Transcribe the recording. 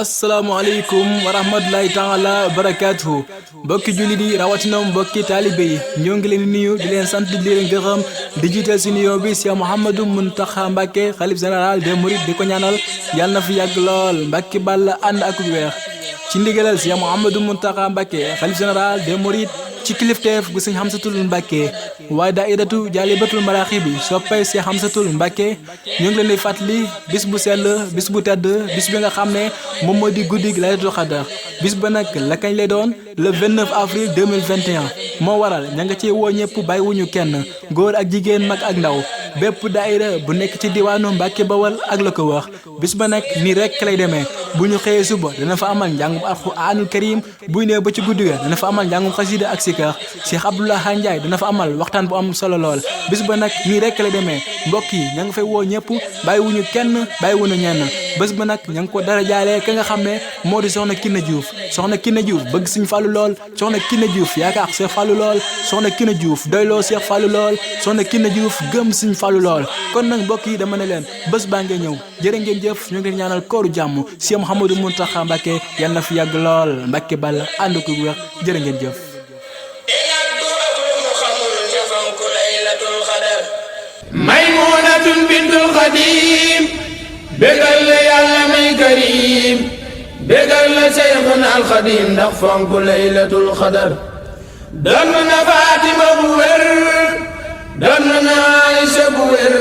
asalaamaaleykum wa rahmatulahi taala barakaatuhu mbokki jullit yi rawatina mbokki taalibe yi ñoo ngi leen di nuyu di leen sant di leen gërëm di jiital si nuyoo bi Cheikh Mouhamadou Mountakha Mbacké xalif général des mourides di ko ñaanal yàlla na fi yàgg lool Mbacké Balla ànd ak weex ci ndigalal Cheikh Mouhamadou Mountakha Mbacké xalif général des mourides ci kilifteef gu sëñ Hamsatul Mbacké waaye daayiratu Jaalibatul Maraaxib bi soppay Cheikh Hamsatul Mbacké ñu ngi leen di fàttali bis bu sell bis bu tedd bis bi nga xam ne moom moo di guddi Laylatul Qadr bis ba nag la kañ lay doon le 29 avril 2021 moo waral ña nga ci woo ñëpp bàyyiwuñu kenn góor ak jigéen mag ak ndaw bépp daayira bu nekk ci diwaanu Mbacké Bawal ak la ko wax bis ba nag nii rek lay demee bu ñu xëyee suba dana fa amal njàngum alxuraanul karim buy nee ba ci guddi ga dana fa amal njàngum xasida ak sikar Cheikh Abdoulaye Ndiaye dana fa amal waxtaan bu am solo lool bis ba nag nii rek lay demee mbokk yi ña nga fay woo ñëpp bàyyiwuñu kenn bàyyiwuñu ñenn bés ba nag ña ngi ko dara jaalee ka nga xam ne moo di soxna Kiné Diouf soxna Kiné Diouf bëgg Sëñ Fallu lool soxna Kiné Diouf yaakaar Cheikh Fallu lool soxna Kiné Diouf doyloo Cheikh Fallu lool soxna Kiné Diouf gëm Sëñ Fallu lool kon nag mbokk yi dama ne leen bés baa ngeen ñëw jërë ngeen jëf ñu ngi leen ñaanal kooru jàmm Cheikh Mouhamadou Mountakha Mbacké yàlla na fi yàgg lool Mbacké Balla ànd ko wér jërë ngeen jëf maymunatun bintul xadim bégal la yàlla may karim bégal la seyxuna alxadim ndax fonk laylatul xadar doon na Fatima bu wér doon na Aysa bu wér